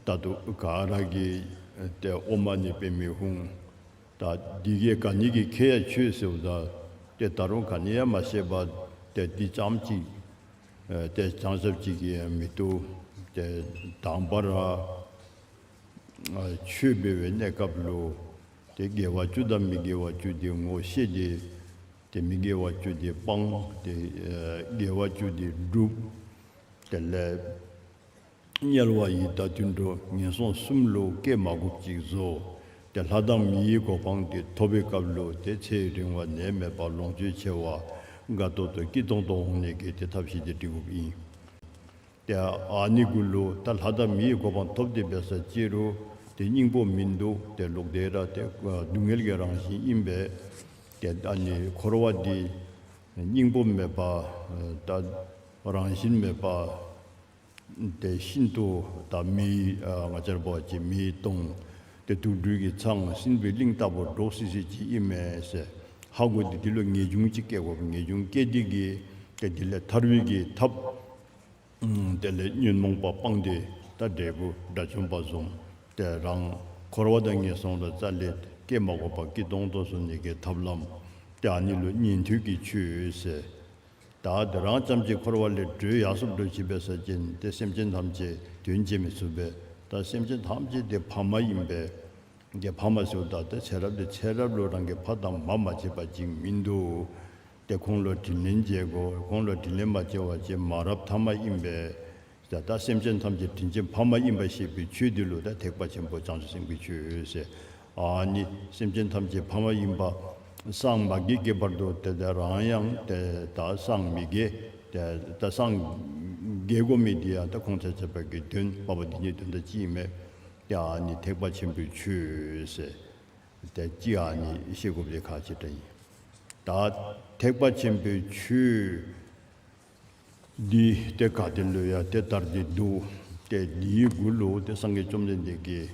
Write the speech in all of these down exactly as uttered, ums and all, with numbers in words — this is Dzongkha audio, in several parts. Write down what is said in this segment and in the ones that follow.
ད་ལྟོ་ག་ར་གིས་ཏེ་ཨོཾ་མ་ཎི་པདྨེ་ཧཱུྃ། ད་འདི་གིས་ག་ནི་གིས་ཁེ་ཡང་ཆོད་ཟེརཝ་ད་ཏེ་ད་རུང་ག་ནི་ཡང་མ་ཤེས་པར་ཏེ་འདི་ཙམ་ཅིག་ཨ་ཏེ་ཆ་ཁྱབ་ཅིག་གིས་ཡང་མི་བཏུབ། ཏེ་དང་པ་ར་ཨ་ཆོས་འབད་བའི་གནས་སྐབས་ལུ་ཏེ་དགེ་བ་བཅུ་དང་མི་དགེ་བ་བཅུ་འདི་ངོ་ཤེས་ཏེ་ཏེ་མི་དགེ་བ་བཅུ་འདི་སྤང་། ཏེ་ཨ་དགེ་བ་བཅུ་འདི་སྒྲུབ། དེ་ལས་དམྱལ་བ་ཡི་དྭགས་དུད་འགྲོ་ངན་སོང་གསུམ་ལུ་སྐྱེ་མ་དགོཔ་ཅིག་བཟོ། ཏེ་ལྷ་དང་མི་ཡི་གོ་འཕང་འདི་ཐོབ་པའི་སྐབས་ལུ་ཏེ་ཚེ་རིང་བ་ནད་མེད་པ་ལོངས་སྤྱོད་ཆེ་བ་དགའ་ཏོག་ཏོ་སྐྱིད་ཏོང་ཏོ་འོང་ནི་གི་ཏེ་ཐབས་ཤེས་འདི་སྒྲིག་དགོཔ་ཨིན། ཏེ་ཨ་ནི་གུ་ལུ་ད་ལྷ་དང་མི་ཡི་གོ་འཕང་ཐོབ་སྟེ་འབད་ས་ཅིག་རུང་ཏེ་སྙིང་པོ་མིན་འདུག། ཏེ་ལོག་སྟེ་ར་ཏེ་ཨ་སྡུག་བསྔལ་གྱི་རང་བཞིན་ཨིན་པས། ཏེ་ཨ་ནི་འཁོར་བ་འདི་སྙིང་པོ་མེད་པ་ད་རང་བཞིན་མེད་པ་ཏེ་ཤིན་ཏུ་ད་མེ་ཨ་ང་བཅས་ར་འབད་བ་ཅིན་མེ་དོང་ཏེ་དུག་སྦྲུལ་གྱིས་ཚང་སྲིན་པོའི་གླིང་ལྟ་བུར་འདྲོག་སི་སི་ཅིག་ཨིན་མས་ཟེར་ཧ་གོ་སྟེ་འདི་ལུ་ངེས་འབྱུང་ཅིག་སྐྱེ་དགོ། ངེས་འབྱུང་སྐྱེས་ཏེ་གིས་ཏེ་འདི་ལས་ཐར་བའི་གི་ཐབས་ཨམ་དེ་ལས་ཉོན་མོངས་པ་སྤངས་ཏེ་ད་འབྲས་བུ་དགྲ་བཅོམ་པ་བཟུམ་ཏེ་རང་འཁོར་བ་དང་ངན་སོང་ལུ་རྩ་ལས་སྐྱེ་མ་དགོ་པར་སྐྱིད་ཏོང་ཏོ་སོང་ནི་གི་ཐབས་ལམ་ཏེ་ཨ་ནི་ལུ་ཉན་ཐོས་ཀྱི་ཆོས་ཟེར། ད་དེ་རང་རྐྱངམ་གཅིག་འཁོར་བ་ལས་གྲོལ་ཡར་སོཔ་འདྲཝ་ཅིག་འབད་ས་ཅིན་ཏེ་སེམས་ཅན་ཐམས་ཅད་དོན་བྱེད་མི་ཚུགས་པས། ད་སེམས་ཅན་ཐམས་ཅད་ཏེ་ཕ་མ་ཨིན་པས། ཏེ་ཕ་མ་ཟེརཝ་ད་ཏེ་ཚེ་རབས་ལས་ཚེ་རབས་ལུ་རང་གི་ཕ་དང་མ་མ་བྱས་པ་ཅིག་མིན་འདུག། ཏེ་ཁོང་ལུ་དྲིན་ལན་འཇལ་དགོ། ཁོང་ལུ་དྲིན་ལན་མ་འཇལ་བ་ཅིན་མ་རབས་ཐ་མ་ཨིན་པས། ད་ད་སེམས་ཅན་ཐམས་ཅད་དྲིན་ཅན་ཕ་མ་ཨིན་པ་ཤེས་པའི་ཆོས་འདི་ལུ་ད་ཐེག་པ་ཆེན་པོ་བྱང་ཆུབ་སེམས་ཀྱི་ཆོས་ཟེར། ཨ་ནི་སེམས་ཅན་ཐམས་ཅད་ཕ་མ་ཨིན་པ་སངས་མ་རྒྱས་ཀྱི་བར་དུ་ཏེ་ད་རང་ཡང་ཏེ་ད་སངས་མི་རྒྱས། ཏེ་ད་སངས་རྒྱས་དགོ་མི་འདི་ཡང་ད་ཁོང་ཆ་ཁྱབ་ཀྱི་དོན་འཕགས་པ་འདི་ཉིད་དོན་དག་གཅིག་ཨིན་མས། ཏེ་ཨ་ནི་ཐེག་པ་ཆེན་པོའི་ཆོས་ཟེར། ཏེ་གཅིག་ཨ་ནི་ཤེས་དགོཔ་འདི་ཁག་ཆེ་དྲགས་ཨིན། ད་ཐེག་པ་ཆེན་པོའི་ཆོས་འདི་ཏེ་ག་ཏེ་ལུ་ཡང་ཏེ་དར་ཏེ་འདུག། ཏེ་འདིའི་གུ་ལུ་ཏེ་སངས་རྒྱས་བཅོམ་ལྡན་འདས་ཀྱིས་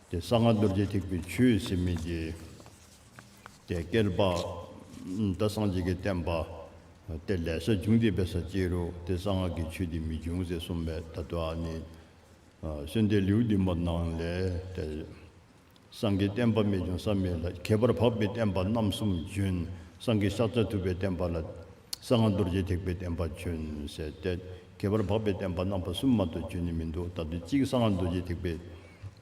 ཏེ་གསང་སྔགས་རྡོ་རྗེ་ཐེག་པའི་ཆོས་ཟེར་མི་འདི་ཏེ་བསྐལ་པ་ད་སངས་རྒྱས་ཀྱི་བསྟན་པ་ཏེ་ལེ་ཤ་བྱུང་སྟེ་འབད་ས་ཅིག་རུང་ཏེ་གསང་སྔགས་ཀྱི་ཆོས་འདི་མི་འབྱུང་ཟེར་གསུངས་པས། ད་ལྟོ་ཨ་ནི་ཨ་གསོལ་འདེབས་ལེའུ་བདུན་པ་ནང་ལས་ཏེ་སངས་རྒྱས་བསྟན་པ་རྨད་བྱུང་བསམ་ཡས་ལྷ། ཁྱད་པར་འཕགས་པའི་བསྟན་པ་རྣམ་གསུམ་བྱོན། སངས་རྒྱས་ཤཱཀྱ་ཐུབ་པའི་བསྟན་པ་ལ། གསང་སྔགས་རྡོ་རྗེ་ཐེག་པའི་བསྟན་པ་བྱོན་ཟེར་ཏེ་ཁྱད་པར་འཕགས་པའི་བསྟན་པ་རྣམ་པ་གསུམ་མ་གཏོགས་བྱོན་ནི་མིན་འདུག། ད་ལྟོ་གཅིག་གསང་སྔགས་རྡོ་རྗེ་ཐེག་པའི་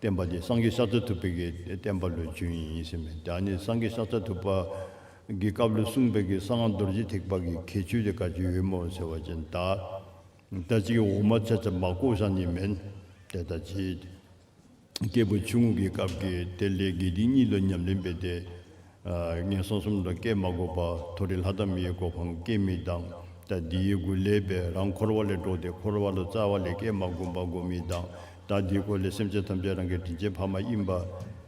བསྟན་པ་འདི་སངས་རྒྱས་ཤཱཀྱ་ཐུབ་པའི་གི་བསྟན་པ་ལུ་བྱོན་ཡི་ཟེར་མས། ད་ཨ་ནི་སངས་རྒྱས་ཤཱཀྱ་ཐུབ་པ་གི་སྐབས་ལུ་གསུངས་པའི་གི་གསང་སྔགས་རྡོ་རྗེ་ཐེག་པ་གི་ཁྱད་ཆོས་དེ་ག་ཅི་ཡོད་སྨོ་ཟེར་བ་ཅིན་ད་ད་ཅི་འོག་མ་ཆ་ཆ་མ་བཀོད་བཞག་ནི་མེན། ཏེ་ད་ཅི་སྐྱེས་བུ་ཆུང་ངུ་གི་སྐབས་ཀྱི་དེ་ལས་དགེ་སྡིག་གཉིས་ལུ་ཉམས་ལེན་འབད་དེ་ཨ་ངན་སོང་གསུམ་ལུ་སྐྱེ་མ་དགོ་པར་མཐོ་རིས་ལྷ་དང་མིའི་གོ་འཕང་སྐྱེ་མི་དང་། ད་འདིའི་གུ་ལས་འབད་རང་འཁོར་བ་ལས་གྲོལ་ཏེ་འཁོར་བ་ལུ་རྩ་བ་ལས་སྐྱེ་མ་དགོ་པར་དགོ་མི་དང་། ད་འདིའི་སྐོར་ལས་སེམས་ཅན་ཐམས་ཅད་རང་གི་དྲིན་ཅན་ཕ་མ་ཨིན་པ་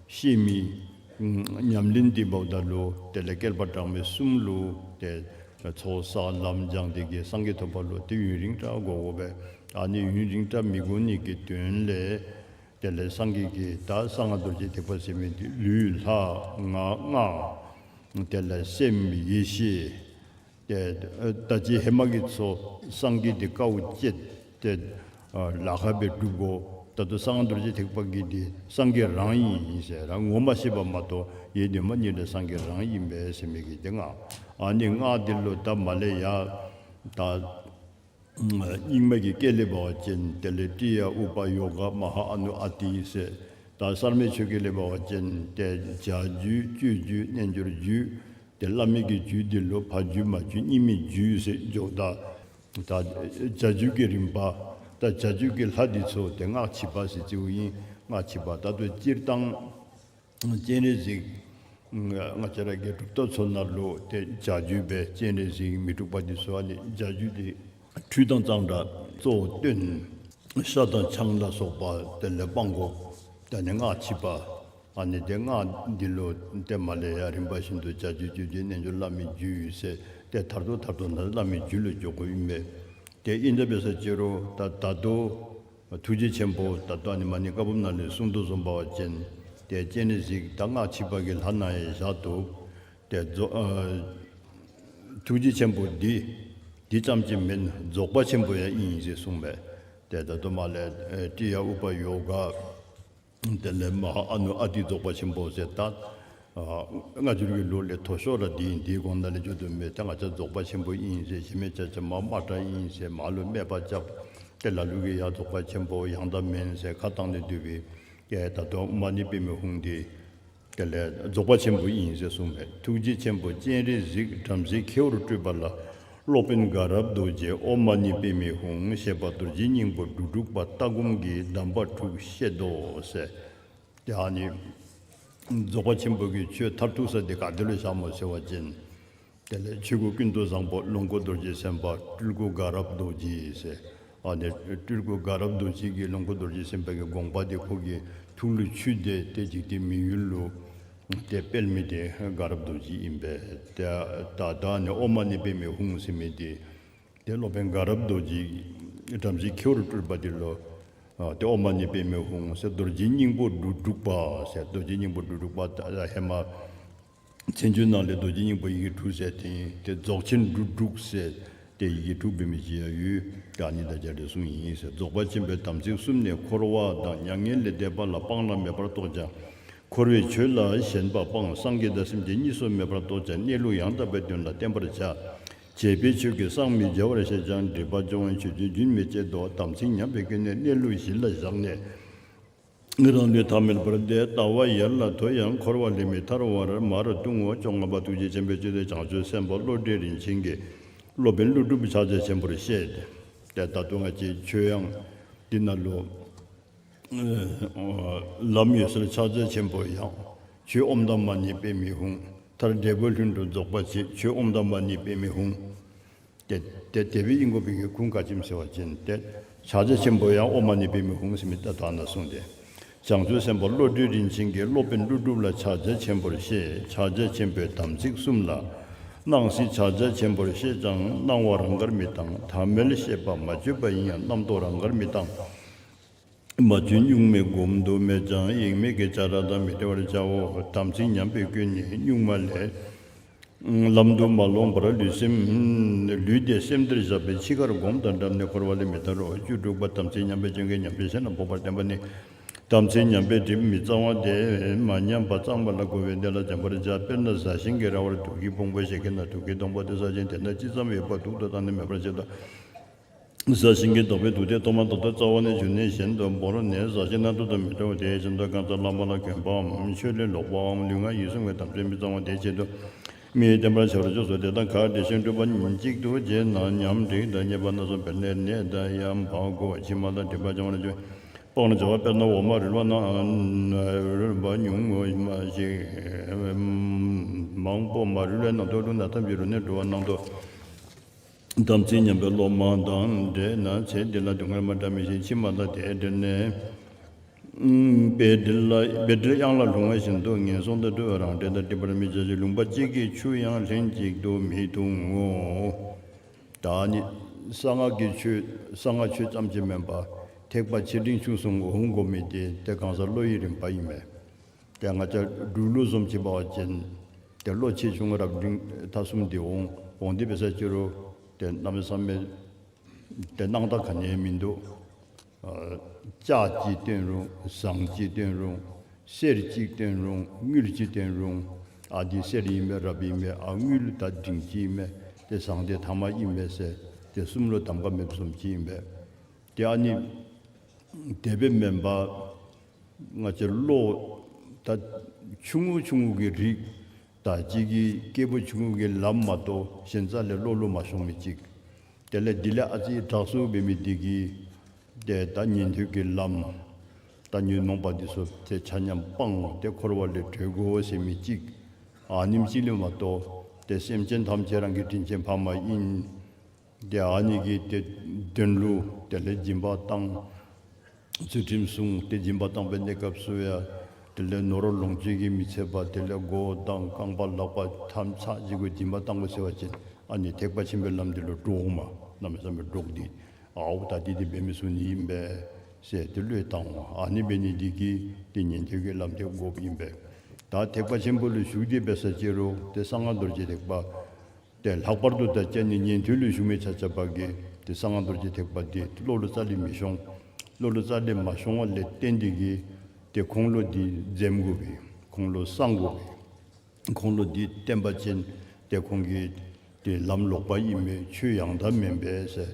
ཤེས་མི་ཉམས་ལེན་འདི་འབདཝ་ད་ལུ་དེ་ལས་བསྐལ་པ་གྲངས་མེད་གསུམ་ལུ་ཏེ་ཚོགས་བསགས་ལམ་སྦྱངས་ཏེ་གིས་སངས་རྒྱས་ཐོབ་པ་ལུ་ཏེ་ཡུན་རིང་དྲགས་དགོ་དགོ་པས། ཨ་ནི་ཡུན་རིང་དྲགས་མི་དགོ་ནི་གི་དོན་ལས་དེ་ལས་སངས་རྒྱས་ཀྱིས་ད་གསང་སྔགས་རྡོ་རྗེ་ཐེག་པ་ཟེར་མི་འདི་ལུས་ལྷ་ང་སྔགས་དེ་ལས་སེམས་ཡེ་ཤེས་ཏེ་ད་ཅི་ཧེ་མ་གི་ཚུ་སངས་རྒྱས་འདི་དཀའཝ་སྤྱད་དེ་ལཱ་ཁག་སྦེ་སྒྲུབ་དགོ། ད་ལྟོ་གསང་སྔགས་རྡོ་རྗེ་ཐེག་པ་གི་འདི་སངས་རྒྱས་རང་ཨིན་ཟེར་རང་ངོ་མ་ཤེས་པ་མ་གཏོགས་ཡེ་གདོད་མ་ཉིད་ལས་སངས་རྒྱས་རང་ཨིན་པས་ཟེར་མི་གི་འདི་སྔགས། ཨ་ནི་སྔགས་འདི་ལུ་ད་མ་ལས་ཡ་ད་རྙིང་མ་གི་སྐད་ལས་འབད་བ་ཅིན་དེ་ལས་ཀྲི་ཡ་ཨུ་པ་ཡོ་ག་མ་ཧཱ་ཨ་ནུ་ཨ་ཏི་ཟེར། ད་གསར་མའི་ཆོས་སྐད་ལས་འབད་བ་ཅིན་ཏེ་བྱ་རྒྱུད་སྤྱོད་རྒྱུད་རྣལ་འབྱོར་རྒྱུད། ཏེ་བླ་མེད་ཀྱི་རྒྱུད་འདི་ལུ་ཕ་རྒྱུད་མ་རྒྱུད་གཉིས་མེད་རྒྱུད་ཟེར་འཇོག། ད་ད་བྱ་རྒྱུད་ཀྱི་རིམ་པ་ད་བྱ་རྒྱུད་ཀྱི་ལྷ་འདི་ཚུ་ཏེ་སྔགས་ཕྱི་པ་ཟེར་ཅིག་ཨིན། སྔགས་ཕྱི་པ་ད་ལྟོ་སྤྱིར་བཏང་སྤྱན་རས་གཟིགས་ང་བཅས་ར་གི་གྲུབ་རྟགས་ཚུ་ནང་ལུ་ཏེ་བྱ་རྒྱུད་སྦེ་སྤྱན་རས་གཟིགས་མི་འཁྲུགས་པ་འདི་ཚུ་ཨ་ནི་བྱ་རྒྱུད་འདི་ཁྲུས་དང་གཙང་སྦྲ་གཙོ་བོ་བཏོན། ཤ་དང་ཆང་ལ་སོགས་པ་དེ་ལས་སྤང་དགོ། ད་ཨ་ནི་སྔགས་ཕྱི་པ་ཨ་ནི་ཏེ་སྔགས་འདི་ལུ་ཏེ་མ་ལས་ཡ་རིམ་པ་བཞིན་དུ་བྱ་རྒྱུད་སྤྱོད་རྒྱུད་རྣལ་འབྱོར་བླ་མེད་རྒྱུད་ཟེར་ཏེ་མཐར་ཐུག་མཐར་ཐུག་ན་བླ་མེད་རྒྱུད་ལུ་འཇོག་དགོཔ་ཨིན་པས། ཏེ་ཨིན་ཏེ་འབད་ས་ཅིག་རུང་ད་ད་ལྟོ་ཐུགས་རྗེ་ཆེན་པོ་ད་ལྟོ་ཨ་ནི་མ་ཎི་བཀའ་འབུམ་ནང་ལས་གསུངས་དོ་བཟུམ་འབད་བ་ཅིན་ཏེ་སྤྱན་རས་གཟིགས་ད་སྔགས་ཕྱི་པ་གི་ལྷ་ནང་ཡང་བཞག་འདུག། ཏེ་རྫོགས་ཨ་ཐུགས་རྗེ་ཆེན་པོ་འདི་འདི་ཙམ་ཅིག་མེན་རྫོགས་པ་ཆེན་པོ་ཡང་ཨིན་ཟེར་གསུངས་པས། ཏེ་ད་ལྟོ་མ་ལས་ཨེ་ཀྲི་ཡ་ཨུ་པ་ཡོ་ག་ དེ་ལས་མ་ཨ་ནུ་ཨ་ཏི་རྫོགས་པ་ཆེན་པོ་ཟེར་ད་ཨ་སྔ་འགྱུར་གྱི་ལུགས་ལས་མཐོ་ཤོས་ར་འདི་ཨིན། འདིའི་གོང་ན་ལས་བརྗོད་དོ་མས། ད་ང་བཅས་རྫོགས་པ་ཆེན་པོ་ཨིན་ཟེར། གཞན་མི་ཆ་ཁྱབ་མ་མ་ཏྲ་ཨིན་ཟེར། མ་ལུ་སྨད་པ་རྐྱབ། ཏེ་ལ་ལུ་གིས་ཡང་རྫོགས་པ་ཆེན་པོ་ཡང་དག་མེན་ཟེར་ཁ་བཏང་ནི་འདུག་པས། ཀྱེ་ད་ལྟོ་ཨོཾ་མ་ཎི་པདྨེ་ཧཱུྃ་འདི་དེ་ལས་རྫོགས་པ་ཆེན་པོ་ཨིན་ཟེར་གསུངས་པས། ཐུགས་རྗེ་ཆེན་པོ་སྤྱན་རས་གཟིགས་བྲམ་ཟེ་ཁྱེའུར་སྤྲུལ་པ་ལ། སློབ་དཔོན་དགའ་རབ་རྡོ་རྗེས་ཨོཾ་མ་ཎི་པདྨེ་ཧཱུྃ་ཞེས་པ་རྡོ་རྗེ་སྙིང་པོ་འབྲུ་དྲུག་པ་ལྟ་སྒོམ་གྱི་གདམས་པ་དྲུག་བཤད་དོ་ཟེར། ཏེ་ཨ་ནི་རྫོགས་པ་ཆེན་པོ་གི་ཆོས་མཐར་ཐུག་ས་འདི་ག་ཏེ་ལུ་བཞག་སྨོ་ཟེར་བ་ཅིན་དེ་ལས་ཆོས་སྐུ་ཀུན་ཏུ་བཟང་པོ་ལོངས་སྐུ་རྡོ་རྗེ་སེམས་དཔའ་སྤྲུལ་སྐུ་དགའ་རབ་རྡོ་རྗེ་ཟེར། ཨ་ནི་སྤྲུལ་སྐུ་དགའ་རབ་རྡོ་རྗེ་གི་ལོངས་སྐུ་རྡོ་རྗེ་སེམས་དཔའ་གི་དགོངས་པ་འདི་ཁོ་གི་ཐུགས་ལུ་ཆུད་དེ་ཏེ་འཇིག་རྟེན་མི་ཡུལ་ལུ་ཏེ་སྤེལ་མི་འདི་དགའ་རབ་རྡོ་རྗེ་ཨིན་པས། ཏེ་ད་ད་ནི་ཨོཾ་མ་ཎི་པདྨེ་ཧཱུྃ་ཟེར་མི་འདི་ཏེ་སློབ་དཔོན་དགའ་རབ་རྡོ་རྗེ་བྲམ་ཟེ་ཁྱེའུར་སྤྲུལ་པ་འདི་ལུ་ཨ་ཏེ་ཨོཾ་མ་ཎི་པདྨེ་ཧཱུྃ་ཟེར་རྡོ་རྗེ་སྙིང་པོ་འབྲུ་དྲུག་པ་ཟེར། རྡོ་རྗེ་སྙིང་པོ་འབྲུ་དྲུག་པ་ད་ཧེ་མ་མཚན་བརྗོད་ནང་ལས་རྡོ་རྗེ་སྙིང་པོ་ཡི་གེ་དྲུག་ཟེར་ཏེ་ཏེ་རྫོགས་ཆེན་འབྲུ་དྲུག་ཟེར་ཏེ་ཡི་གེ་དྲུག་འབད་མི་ཅིག་ཡང་ཡོད། ད་ཨ་ནི་དང་སྦྱར་ཏེ་གསུངས་ཡི་ཟེར། རྫོགས་པ་ཆེན་པོའི་དམ་ཚིག་གསུམ་ནི། འཁོར་བ་དང་མྱ་ངན་ལས་འདས་པ་ལ་སྤང་བླང་མེད་པར་རྟོགས་ཀྱང་། འཁོར་བའི་ཆོས་ལ་ཞེན་པ་སྤང་། སངས་རྒྱས་དང་སེམས་ཅན་གཉིས་སུ་མེད་པར་རྟོགས་ཀྱང་། གནས་ལུགས་ཡང་དག་པའི་དོན་ལ་བརྟེན་པར་བྱ། བྱས་པའི་ཆོས་ཀྱིས་སངས་མི་རྒྱ་བར་བཤད་ཀྱང་། སྒྲིབ་པ་སྦྱོང་བའི་ཆོས་ཀྱིས་རྒྱུན་མི་བཅད་དོ། དམ་ཚིག་ཉམས་པའི་ཀུན་ནས་གནས་ལུགས་གཞི་ལ་བཞག་ནས། རང་ལུས་ཐ་མལ་པར་ཏེ་ལྟ་བ་ཡལ་ལ་ཐོ་ཡང་། འཁོར་བ་ལས་མི་ཐར་བར་མར་ལྟུང་ངོ་། བཅོ་ལྔ་པ། ཐུགས་རྗེ་ཆེན་པོའི་སྤྱོད་དེ་བྱང་ཆུབ་སེམས་དཔའ་བློ་གྲོས་རིན་ཆེན་གྱིས་སློབ་དཔོན་ཀླུ་སྒྲུབ་ཕྱག་རྒྱ་ཆེན་པོར་བཤད། ཏེ་ད་ལྟོ་ང་བཅས་ཆོས་དབྱིངས་འདི་ནང་ལུ་ལམ་འོད་གསལ་ཕྱག་རྒྱ་ཆེན་པོ་ཡང་ཆོས་ཨོཾ་དང་མ་ཎི་པདྨེ་ཧཱུྃ། མཐར་འབྲས་བུ་ལྷུན་གྲུབ་རྫོགས་པ་ཆེ་ཆོས་ཨོཾ་དང་མ་ཎི་པདྨེ་ཧཱུྃ། ཏེ་ཏེ་དེ་སྦེ་ཨིན་དགོ་པའི་གི་ཁུངས་ག་ཅི་སྨོ་ཟེར་བ་ཅིན་ཏེ་ཕྱག་རྒྱ་ཆེན་པོ་ཡང་ཨོཾ་མ་ཎི་པདྨེ་ཧཱུྃ་ཟེར་མི་ད་ལྟོ་ནཱ་གསུངས་ཏེ། བྱང་ཆུབ་སེམས་དཔའ་བློ་གྲོས་རིན་ཆེན་གྱིས་སློབ་དཔོན་ཀླུ་སྒྲུབ་ལ་ཕྱག་རྒྱ་ཆེན་པོར་བཤད། ཕྱག་རྒྱ་ཆེན་པོའི་དམ་ཚིག་གསུམ་ལ། སྣང་སྲིད་ཕྱག་རྒྱ་ཆེན་པོར་བཤད་ཀྱང་། སྣང་བ་རང་གར་མི་བཏང་། ཐ་མལ་ཤེས་པ་མ་བཅོས་པ་ཡིན་ཡང་། རྣམ་རྟོག་རང་གར་མི་བཏང་། མ་བཅོས་གཉུག་མའི་སྒོམ་དུ་མེད་ཀྱང་། ཡེངས་མེད་ཀྱི་བྱ་ར་དང་མི་འབྲལ་བར་བྱའོ། དམ་ཚིག་ཉམས་པའི་ཀུན་ནས་གཉུག་མ་ལས། ལམ་དུ་མ་ལོངས་པར་ལུས་སེམས་ལུས་ཏེ་སེམས་འདིར་བཞག་པའི་འཆི་ཁར་སྒོམ་དང་འབྲལ་ནས་འཁོར་བ་ལས་མི་ཐར་རོ། བཅུ་དྲུག་པ། དམ་ཚིག་ཉམས་པའི་སྐྱོན་གྱིས་ཉམས་པའི་ཞེན་ལ་འབོགས་པར་བསྟན་པ་ནི། དམ་ཚིག་ཉམས་པའི་སྒྲིབ་མི་གཙང་བ་སྟེ། མ་ཉམས་པ་གཙང་བ་ལ་རྒོལ་བའི་དེ་ལ་སྦྱང་བར་བྱ། དཔེར་ན་བཟའ་ཞིང་གི་ར་བར་དུག་གི་ཕུང་པོ་བཞེས་མཁན་ན་དུག་གི་སྡོང་པོ་དེ་བཟའ་ཞིང་དེ་ན་ཅི་ཙམ་ཡོད་པ་དུག་ཏུ་བཏང་ནས་མེད་པར་བྱེད་དོ། བཟའ་ཞིང་གི་ལྡོག་པའི་དུག་དེ་ཐོག་མ་ཐོག་ཏུ་རྩ་བ་ནས་བྱུང་ནས་གཞན་དུ་བོར་ནས་བཟའ་ཞིང་ནང་དུ་མི་འགྲོ་བ་དེ་བཞིན་དུ་གང་ཟག་ལྷག་མ་ལ་གྱོན་པའམ་ཆོས་ལས་ལོག་པའམ་ལུས་ངག་ཡིད་གསུམ་གྱི་དམ་ཚིག་མི་གཙང་བ་དེའི་ཆེད་དུ་མི་བསྟེན་པར་བྱ་བར་བྱོས་སོ། དེ་དག་ག་དེ་བཞིན་སྒྲུབ་པ་ཉིན་གཅིག་ཏུ་བྱས་ན་ཉམས་དྲེགས་དང་ཉེས་པ་སྣ་ཚོགས་འཕེལ་ནས་ནད་དང་ཡང་བ་གོ་མཆིལ་མ་དང་མཁྲིས་པ་བྱུང་བར་འགྱུར། སྤང་བྱ་བ། དཔེར་ན་འོ་མ་རུལ་བ་ནང་རུལ་བ་ཉུང་ངུ་མ་ཞིག་མང་པོ་མ་རུལ་བའི་ནང་དུ་བླུགས་ན་ཐམས་ཅད་རུལ་ནས་འགྲོ་བ་ནང་དུ། དམ་ཚིག་ཉམས་པའི་སློབ་མ་དང་འདྲེས་ན་ཚེ་འདི་ལ་སྡུག་བསྔལ་མ་འདྲ་མི་ཞིག་མཆིལ་མ་དང་དེ་འདྲེས་ནས། དཔེ་འདི་ལ་དཔེ་འདི་གཡང་ལ་ལྷུང་བ་བཞིན་དུ་ངན་སོང་དུ་འགྲོ་བས་རང་འདྲེན་དང་སྒྲིབ་པར་མི་བྱ་ཞིང་། ལུང་པ་གཅིག་གི་ཆུ་ཡང་ལྷན་ཅིག་ཏུ་མི་འཐུང་ངོ་། ད་ནི་གསང་སྔགས་ཀྱི་ཆོས་གསང་སྔགས་ཆོས་ཙམ་ཅིག་མེན་པར་ཐེག་པ་ཆེ་འབྲིང་ཆུང་གསུམ་འོང་དགོ་མི་དེ་དེ་གང་ཟག་བློ་ཡི་རིམ་པ་ཨིན་མས། ཏེ་ང་བཅས་འབྲུག་ལུགས་བཟུམ་ཅིག་འབད་བ་ཅིན་ཏེ་བློ་ཆེ་ཆུང་རབ་འབྲིང་ཐ་གསུམ་དེ་འོང་། འོང་དེ་འབད་ས་ཅི་རུང་ཏེ་གནམ་མེད་ས་མེད་ཏེ་སྣང་དག་ག་ནི་ཡང་མིན་འདུག། ཨ་ལྕགས་ཅིག་བཏོན་རུང་ཟངས་ཅིག་བཏོན་རུང་གསེར་ཅིག་བཏོན་རུང་དངུལ་ཅིག་བཏོན་རུང་ཨ་འདི་གསེར་ཨིན་མས་རབ་ཨིན་མས་ཨ་དངུལ་ད་འབྲིང་ཅིག་ཨིན་མས་ཏེ་ཟངས་དེ་ཐ་མ་ཨིན་མས་ཟེར་ཏེ་གསུམ་ལུ་གདམ་ཁ་མེདཔ་བཟུམ་ཅིག་ཨིན་པས། ཏེ་ཨ་ནི་དེ་སྦེ་མེན་པར་ང་བཅས་བློ་ད་ཆུང་ངུ་ཆུང་ངུ་གི་རིགས་ད་ཅིག་གི་སྐྱེས་བུ་ཆུང་ངུ་གི་ལམ་མ་གཏོགས་གཞན་རྩ་ལས་བློ་ལུ་མ་ཤོང་མི་ཅིག། དེ་ལས་འདི་ལས་ཨ་ཙི་དྲག་སུ་འབད་མི་འདི་གིས་ཏེ་ད་ཉན་ཐོས་ཀྱི་ལམ་ད་ཉོན་མོངས་པ་འདི་ཚུ་ཏེ་ཆ་མཉམ་སྤང་ཏེ་འཁོར་བ་ལས་གྲོལ་དགོ་ཟེར་མི་ཅིག། ཨ་ནེམ་ཅིག་ལས་མ་གཏོགས་ཏེ་སེམས་ཅན་ཐམས་ཅད་རང་གི་དྲིན་ཅན་ཕ་མ་ཨིན། ཏེ་ཨ་ནི་གི་ཏེ་དོན་ལུ་དེ་ལས་སྦྱིན་པ་བཏང་། ཚུལ་ཁྲིམས་བསྲུང་སྟེ་སྦྱིན་པ་བཏང་བའི་གནས་སྐབས་སུ་ཡང་དེ་ལས་ནོར་ལོངས་སྤྱོད་ཀྱིས་མི་ཚད་པར་དེ་ལས་གོས་དང་རྐང་པ་ལག་པ་ཐམས་ཅད་ཅིག་གུ་སྦྱིན་པ་བཏང་དགོ་ཟེར་བ་ཅིན་ཨ་ནི་ཐེག་པ་ཆེན་པོའི་ལམ་འདི་ལུ་འདྲོག་མ་གནམ་མེད་ས་མེད་འདྲོག་སྟེ་ཨའོ་ད་འདི་འདི་འབད་མི་ཚུགས་ནི་ཨིན་པས་ཟེར་ཏེ་བློས་བཏང་བ། ཨ་ནི་འབད་ནི་འདི་གིས་ཏེ་ཉན་ཐོས་ཀྱི་ལམ་འདི་དགོཔ་ཨིན་པས། ད་ཐེག་པ་ཆེན་པོ་ལུ་ཞུགས་ཏེ་འབད་ས་ཅི་རུང་ཏེ་གསང་སྔགས་རྡོ་རྗེ་ཐེག་པ་ཏེ་ལྷག་པར་དུ་ད་ཅི་ནི་ཉན་ཐོས་ལུ་ཞུགས་མི་ཆ་ཁྱབ་ཀྱིས་ཏེ་གསང་སྔགས་རྡོ་རྗེ་ཐེག་པ་འདི་བློ་ལུ་རྩ་ལས་མི་ཤོང་། བློ་ལུ་རྩ་ལས་མ་ཤོང་བ་ལས་བརྟེན་ཏེ་གིས་ ཏེ་ཁོང་ལུ་འདི་འཛེམ་དགོ་པས། ཁོང་ལུ་གསང་དགོ་པས། ཁོང་ལུ་འདི་བསྟན་པ་ཅིན་ཏེ་ཁོང་གི་ཏེ་ལམ་ལོག་པ་ཨིན་མས། ཆོས་ཡང་དག་མེན་པས་ཟེར།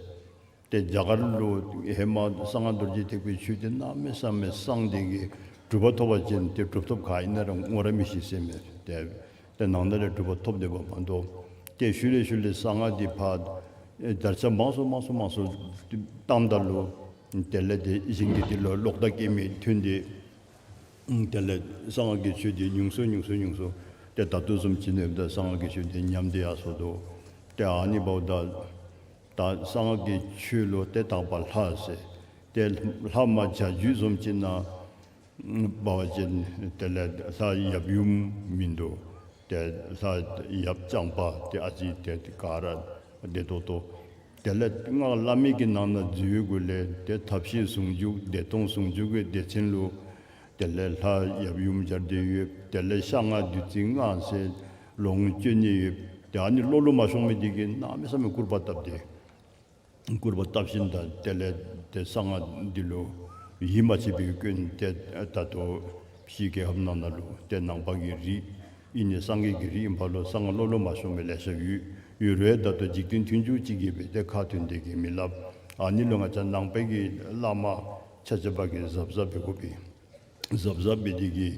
ཏེ་རྒྱ་གར་ལུ་ཧེ་མ་གསང་སྔགས་རྡོ་རྗེ་ཐེག་པའི་ཆོས་འདི་གནམ་མེད་ས་མེད་གསང་སྟེ་གིས་གྲུབ་པ་ཐོབ་པ་ཅིན་ཏེ་གྲུབ་ཐོབ་ག་ཨིན་ན་ར་ངོ་ར་མི་ཤེས་ཟེར་མས། ཏེ་ཏེ་ནང་ན་ལས་གྲུབ་པ་ཐོབ་སྡོད་པ་མ་གཏོགས། ཏེ་ཤུལ་ལས་ཤུལ་ལས་གསང་སྔགས་འདི་ཕར་ཨེ་དར་ཆ་མང་སུ་མང་སུ་མང་སུ་བཏངམ་ད་ལུ་དེ་ལས་ཏེ་གཞན་གྱིས་འདི་ལུ་ལོག་ལྟ་བཀལ་མི་ཐོན་ཏེ། དེ་ལས་གསང་སྔགས་ཀྱི་ཆོས་འདི་ཉུང་སུ་ཉུང་སུ་ཉུང་སུ། ཏེ་ད་ལྟོ་བཟུམ་ཅིག་ནང་ད་གསང་སྔགས་ཀྱི་ཆོས་འདི་ཉམས་ཏེ་ཡར་སོ་དོ། ཏེ་ཨ་ནི་འབདཝ་ད་ད་གསང་སྔགས་ཀྱི་ཆོས་ལུ་ཏེ་དག་པ་ལྷ་ཟེར། ཏེ་ལྷ་མ་བྱ་རྒྱུད་བཟུམ་ཅིག་ནང་འབད་བ་ཅིན་དེ་ལས་ལྷ་ཡབ་ཡུམ་མིན་འདུག། ཏེ་ལྷ་ཡབ་རྐྱང་པ་ཏེ་ཨ་ཙི་ཏེ་ག་ར་བདེ་ཏོག་ཏོ། དེ་ལས་སྔགས་བླ་མེད་ཀྱི་ནང་ན་འཛུལ་བའི་གུ་ལས་ཏེ་ཐབས་ཤེས་ཟུང་འཇུག་བདེ་སྟོང་ཟུང་འཇུག་གི་སྡེ་ཚན་ལུ། དེ་ལས་ལྷ་ཡབ་ཡུམ་སྦྱར་ཏེ་ཡོད། དེ་ལས་ཤ་ལྔ་བདུད་རྩི་ལྔ་ཟེར་ལོངས་སྤྱོད་ནི་ཡོད། ཏེ་ཨ་ནི་བློ་ལུ་མ་ཤོང་མི་འདི་གིས་གནམ་མེད་ས་མེད་སྐུར་པ་བཏབ་སྟེ། སྐུར་པ་བཏབ་ཞིནམ་ད་དེ་ལས་ཏེ་གསང་སྔགས་འདི་ལུ་ཡིད་མ་ཆེས་པའི་སྐྱོན་ཏེ་ད་ལྟོ་ཕྱི་རྒྱལ་ཁབ་ནང་ན་ལུ་ཏེ་ནང་པ་གི་རིགས་ཨིན་ནི་སངས་རྒྱས་ཀྱི་རིགས་ཨིན་པ་ལུ་གསང་སྔགས་བློ་ལུ་མ་ཤོང་མི་ལེ་ཤ་ཡོད། ཡོད་རུང་ད་ལྟོ་འཇིག་རྟེན་མཐུན་འཇུག་ཅིག་གིས་སྦེ་ཏེ་ཁ་ཐོན་ཏེ་གིས་མི་སླབ། ཨ་ནི་ལུ་ང་བཅས་ནང་པའི་གི་བླ་མ་ཆ་ཁྱབ་ཀྱིས་གཟབ་གཟབ་འབད་དགོ་པས། གཟབ་གཟབ་འབད་དེ་གིས་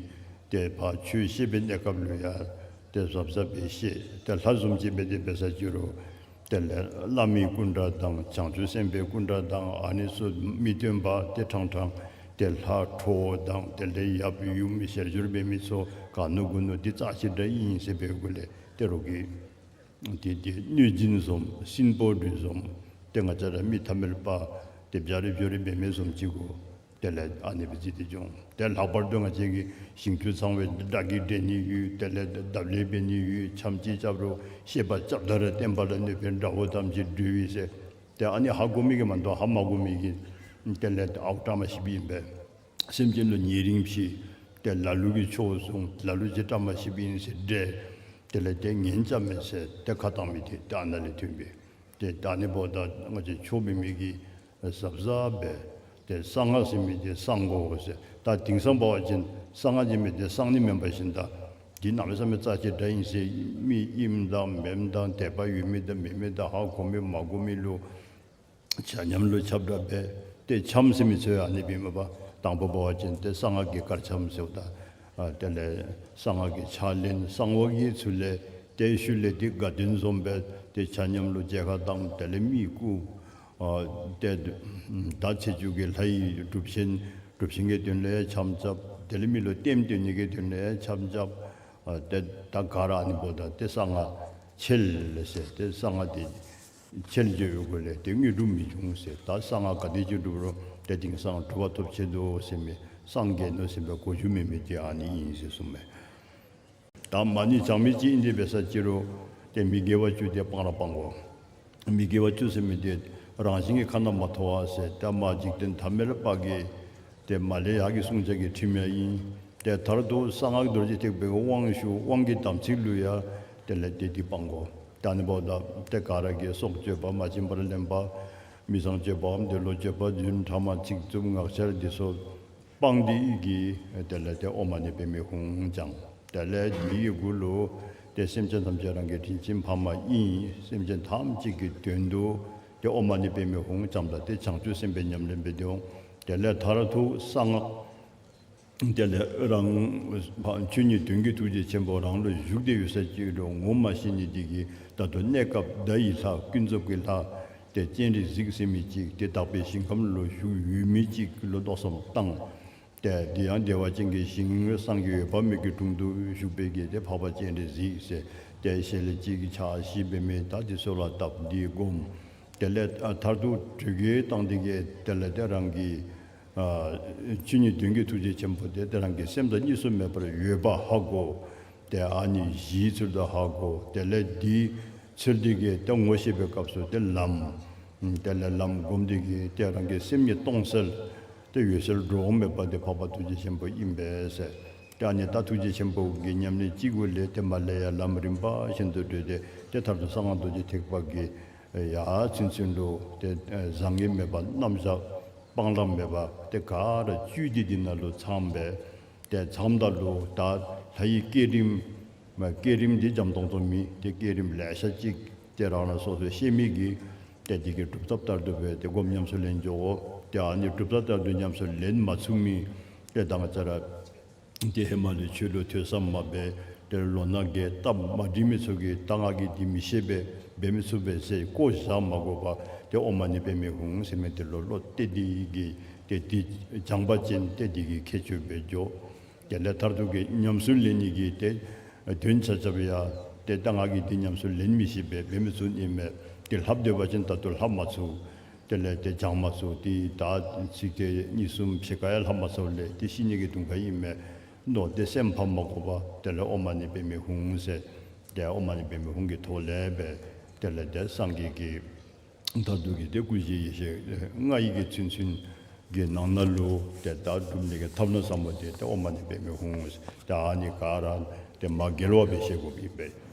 ཏེ་ཕར་ཆོས་བཤད་པའི་གནས་སྐབས་ལུ་ཡང་ཏེ་གཟབ་གཟབ་སྦེ་བཤད། ཏེ་ལྷ་བཟུམ་ཅིག་འབད་དེ་འབད་ས་ཅི་རུང་དེ་ལས་བླ་མའི་སྐུ་འདྲ་དང་བྱང་ཆུབ་སེམས་དཔའི་སྐུ་འདྲ་དང་ཨ་ནི་ཚུ་མི་སྟོན་པ་ཏེ་ཕྲང་ཕྲང་ཏེ་ལྷ་ཁྲོ་བོ་དང་དེ་ལས་ཡབ་ཡུམ་ཞལ་སྦྱོར་འབད་མི་ཚུ་ག་ནོ་གུ་ནོ་འདི་རྩ་ཆེ་དྲགས་ཨིན་ཟེར་འབད་གུ་ལས་ཏེ་རོགས་ཀྱིས་ཏེ་ཏེ་གནོད་སྦྱིན་བཟུམ་སྲིན་པོ་འདྲེ་བཟུམ་ཏེ་ང་བཅས་ར་མི་ཐ་མལ་པ་ཏེ་བྱ་རི་བྱོ་རི་འབད་མི་བཟུམ་ཅིག་གུ་དེ་ལས་ཨ་ནི་སྦེ་བརྩི་སྟེ་འགྱོ། ཏེ་ལྷག་པར་དུ་ང་བཅས་ཀྱི་ཞིང་བཅུ་ཚང་བའི་དགྲ་བགེགས་བསྒྲལ་ནི་ཡོད། དེ་ལས་དབ་ལེགས་འབད་ནི་ཡོད། འཆམ་ཅིག་རྐྱབ་རུང་བཤད་པ་རྐྱབ་ད་ར་བསྟན་པ་ལ་གནོད་པའི་དགྲ་བོ་ཐམས་ཅད་སྒྲོལ་བའི་ཟེར། ཏེ་ཨ་ནི་ཧ་གོ་མི་གིས་མ་གཏོགས་ཧ་མ་གོ་མི་གིས་དེ་ལས་ཨའུ་བཀྲ་མ་ཤིསཔ་ཨིན་པས། སེམས་ཅན་ལུ་ཉེ་རིང་ཕྱེ། ཏེ་ལ་ལུ་གིས་ཆོས་གསུངས། ལ་ལུ་ཅིག་བཀྲ་མ་ཤིསཔ་ཨིན་ཟེར་འདྲེ། དེ་ལས་ཏེ་ངན་རྐྱབ་མས་ཟེར་ཏེ་ཁ་བཏང་མི་འདི་ཏེ་ཨ་ནཱ་ལས་ཐོན་པས། ཏེ་ད་ཨ་ནི་འབདཝ་ད་ང་བཅས་ཆོས་འབད་མི་གིས་གཟབ་གཟབ་འབད། ཏེ་གསང་སྔགས་ཟེར་མི་འདི་གསང་དགོ་ཟེར། ད་དེང་སང་འབད་བ་ཅིན་གསང་སྔགས་ཟེར་མི་འདི་གསང་ནི་མེན་པ་བཞིན་ད་འདི་གནམ་མེད་ས་མེད་རྩ་ཆེ་དྲགས་ཨིན་ཟེར་མི་ཨིནམ་དང་མེནམ་དང་དད་པ་ཡོད་མི་དང་མེད་མི་དང་ཧ་གོ་མི་མ་གོ་མི་ལུ་ཆ་མཉམ་ལུ་ཁྱབ་བསྒྲགས་འབད། ཏེ་འཆམ་ཟེར་མི་ཚུ་ཡང་ཨ་ནི་སྦེ་མས་པ། དང་པ་འབད་བ་ཅིན་ཏེ་གསང་སྔགས་ཀྱི་གར་འཆམ་ཟེརཝ་ད་ཨ་དེ་ལས་གསང་སྔགས་ཀྱི་ཕྱག་ལེན་གསང་བ་གི་ཚུལ་ལས་ཏེ་ཤུལ་ལས་ཏེ་དགའ་སྟོན་བཟུམ་སྦེ་ཏེ་ཆ་མཉམ་ལུ་མཇལ་ཁ་དང་དེ་ལས་མི་སྐུ་ཨ་ཏེ་ད་ཚེས་བཅུ་གི་ལྷ་ཡི་སྒྲུབ་ཆེན་སྒྲུབ་ཆེན་གྱི་དོན་ལས་འཆམ་རྐྱབ། དེ་ལས་མི་ལུ་ལྟདམོ་སྟོན་ནི་གི་དོན་ལས་འཆམ་རྐྱབ། ཨ་ཏེ་ད་ག་ར་ཨ་ནི་འབདཝ་ད་ཏེ་གསང་སྔགས་འཆལ་ཟེར་ཏེ་གསང་སྔགས་འདི་འཆལ་འགྱོ་བའི་སྒོ་ལས་ཏེ་དངོས་གྲུབ་མི་འབྱུང་ཟེར། ད་གསང་སྔགས་ག་དེ་ཅིག་སྒྲུབ་རུང་ཏེ་དེང་སང་གྲུབ་པ་ཐོབ་ཆེ་དོ་ཟེར་མི་སངས་རྒྱས་ནོ་ཟེར་མི་གོ་རྒྱུ་མེད་མི་འདི་ཨ་ནི་ཨིན་ཟེར་གསུངས་མས། ད་མ་ཎི་བགྱང་མི་ཅིག་ཨིན་ཏེ་འབད་ས་ཅི་རུང་ཏེ་མི་དགེ་བ་བཅུ་འདི་སྤང་ར་སྤང་དགོ། མི་དགེ་བ་བཅུ་ཟེར་མི་འདི་རང་བཞིན་གྱིས་ཁ་ནང་མ་ཐོབ་པ་ཟེར། ད་མ་འཇིག་རྟེན་ཐ་མལ་པ་གི་ཏེ་མ་ལས་ཡར་གྱི་བསྲུང་བྱ་གི་ཁྲིམས་ཡང་ཨིན། ཏེ་མཐར་ཐུག་གསང་སྔགས་རྡོ་རྗེ་ཐེག་པའི་དབང་ཞུ་དབང་གི་དམ་ཚིག་ལུ་ཡང་དེ་ལས་ཏེ་འདི་སྤང་དགོ། ད་ཨ་ནི་འབདཝ་ད་ཏེ་ག་ར་གིས་སྲོག་གཅོད་པ་མ་བྱིན་པར་ལེན་པ་མི་ཚངས་སྤྱོད་པའམ་འདོད་ལོག་སྤྱོད་པ་རྫུན་ཕྲ་མ་ཚིག་རྩུབ་ངག་འཁྱལ་འདི་ཚུ་སྤང་སྟེ་གིས་དེ་ལས་ཏེ་ཨོཾ་མ་ཎི་པདྨེ་ཧཱུྃ་བགྱང་། དེ་ལས་འདི་གི་གུ་ལུ་ཏེ་སེམས་ཅན་ཐམས་ཅད་རང་གི་དྲིན་ཅན་ཕ་མ་ཨིན། སེམས་ཅན་ཐམས་ཅད་ཀྱི་དོན་དུ་ཏེ་ཨོཾ་མ་ཎི་པདྨེ་ཧཱུྃ་བགྱངམ་ད་ཏེ་བྱང་ཆུབ་སེམས་དཔའི་ཉམས་ལེན་འབད་དེ་འོང་། དེ་ལས་མཐར་ཐུག་གསང་སྔགས་དེ་ལས་རང་ཆོས་ཉིད་དོན་གྱི་ཐུགས་རྗེ་ཆེན་པོ་རང་ལུ་བཞུགས་ཏེ་ཡོད་ས་ཅི་རུང་ངོ་མ་ཤེས་ནི་འདི་གིས་ད་ལྟོ་གནས་སྐབས་བརྡ་ཡི་ལྷ་ཀུན་རྫོབ་ཀྱི་ལྷ་ཏེ་སྤྱན་རས་གཟིགས་ཟེར་མི་ཅིག་ཏེ་དག་པའི་ཞིང་ཁམས་ལུ་བཞུགས་ཡོད་མི་ཅིག་ལུ་མནོ་བསམ་བཏང་། ཏེ་འདི་ཡང་བདེ་བ་ཅན་གྱི་ཞིང་སངས་རྒྱས་འོད་དཔག་མེད་ཀྱི་དྲུང་དུ་བཞུགས་པའི་གི་ཏེ་འཕགས་པ་སྤྱན་རས་གཟིགས་ཟེར་ཏེ་ཞལ་ལས་གཅིག་གིས་ཕྱག་བཞི་འབད་མི་ད་འདི་ཚུ་ལ་བཏབ་སྟེ་བསྒོམ། དེ་ལས་ཨ་མཐར་ཐུག་དྲོད་ཀྱི་བཏང་སྟེ་གིས་དེ་ལས་ཏེ་རང་གི་ཨ་ཆོས་ཉིད་དོན་གྱི་ཐུགས་རྗེ་ཆེན་པོ་དེ་ཏེ་རང་གི་སེམས་དང་གཉིས་སུ་མེད་པར་ཡོད་པ་ཧ་གོ། ཏེ་ཨ་ནི་གཞིའི་ཚུལ་དུ་ཧ་གོ། དེ་ལས་འདི་ཚུལ་འདི་གིས་ཏེ་ངོ་ཤེས་པའི་སྐབས་སུ་ཏེ་ལམ་དེ་ལས་ལམ་བསྒོམ་སྟེ་གིས་ཏེ་རང་གི་སེམས་ཉིད་སྟོང་གསལ་ཏེ་འོད་གསལ་འགྲོ་འོང་མེད་པ་དེ་འཕགས་པ་ཐུགས་རྗེ་ཆེན་པོ་ཨིན་པས་ཟེར། ཏེ་ཨ་ནི་ད་ཐུགས་རྗེ་ཆེན་པོ་གི་ཉམས་ལེན་ཅིག་གུ་ལས་ཏེ་མ་ལས་ཡར་ལམ་རིམ་པ་བཞིན་དུ་བགྲོད་དེ་ཏེ་མཐར་ཐུག་གསང་སྔགས་རྡོ་རྗེ་ཐེག་པ་གི་ཡ་ཚུན་ཚོད་ལུ་ཏེ་བཟང་ངན་མེད་པར་རྣམ་གཞག་ སྤང་བླང་མེད་པར་ཏེ་ག་ར་བཅུད་འདི་འདི་ནང་ལུ་ཚངམ་སྦེ་ཏེ་ཚངམ་ད་ལུ་ད་ལྷ་ཡི་བསྐྱེད་རིམ་མ་བསྐྱེད་རིམ་འདི་འཇམ་ཏོང་ཏོ་མེད། ཏེ་བསྐྱེད་རིམ་ལེ་ཤ་ཅིག་ཏེ་རང་རང་སོ་སོའི་ཤེས་མི་གིས་ཏེ་འདི་གི་སྒྲུབ་ཐབས་ལྟར་དུ་སྦེ་ཏེ་སྒོམ་ཉམས་སུ་ལེན་འགྱོཝ། ཏེ་ཨ་ནི་སྒྲུབ་ཐབས་ལྟར་དུ་ཉམས་སུ་ལེན་མ་ཚུགས་མི་ཏེ་ད་ང་བཅས་ར་ཏེ་ཧེ་མ་ལས་ཆོས་ལུ་ཐོས་བསམ་མ་འབད་ཏེ་ལོ་ན་རྒས་སྟབས་མ་བདེ་མི་ཚུ་གིས་ད་ང་གིས་འདི་མི་ཤེས་པས་འབད་མི་ཚུགས་པས་ཟེར་བཀོ་བཞག་མ་དགོ་པར་ཏེ་ཨོཾ་མ་ཎི་པདྨེ་ཧཱུྃ་ཟེར་མི་འདི་ལུ་བློ་གཏད་འདི་གིས་ཏེ་འདི་སྦྱངས་པ་ཅིན་ཏེ་འདི་གིས་ཁྱད་ཆོས་སྦེ་འགྱོ། དེ་ལས་མཐར་ཐུག་གི་ཉམས་སུ་ལེན་ནི་གི་ཏེ་དོན་ཆ་ཁྱབ་ཡང་ཏེ་ད་ང་གིས་འདི་ཉམས་སུ་ལེན་མི་ཤེས་པས་འབད་མི་ཚུགས་ནི་མས། ཏེ་ལྷབ་སྡོད་པ་ཅིན་ད་ལྟོ་ལྷབ་མ་ཚུགས། དེ་ལས་ཏེ་སྦྱང་མ་ཚུགས། ཏེ་ད་ཚིག་ཏེ་གཉིས་གསུམ་ཕྱེད་ཀ་ཡང་ལྷབ་མ་ཚུགས་ལས་ཏེ་ཤི་ནི་གི་དུང་ཁ་ཨིན་མས་མནོ་སྟེ་སེམས་ཕམ་མ་དགོ་པར་དེ་ལས་ཨོཾ་མ་ཎི་པདྨེ་ཧཱུྃ་ཟེར་ཏེ་ཨོཾ་མ་ཎི་པདྨེ་ཧཱུྃ་གི་ཐོག་ལས་སྦེ་དེ་ལས་ཏེ་སངས་རྒྱས་ཀྱི་མཐར་ཐུག་གི་ཏེ་སྐུ་བཞི་ཡེ་ཤེས་ལྔ་ཡི་གི་ཚུལ་ཚུལ་གྱི་ནང་ན་ལུ་ཏེ་ད་སྒྲུབ་ནི་གི་ཐབས་ལམ་ཟབ་མོ་འདི་ཏེ་ཨོཾ་མ་ཎི་པདྨེ་ཧཱུྃ་ཟེར་ཏེ་ཨ་ནི་ག་ར་ཏེ་མ་འགལ་བ་སྦེ་ཤེས་དགོཔ་ཨིན་པས།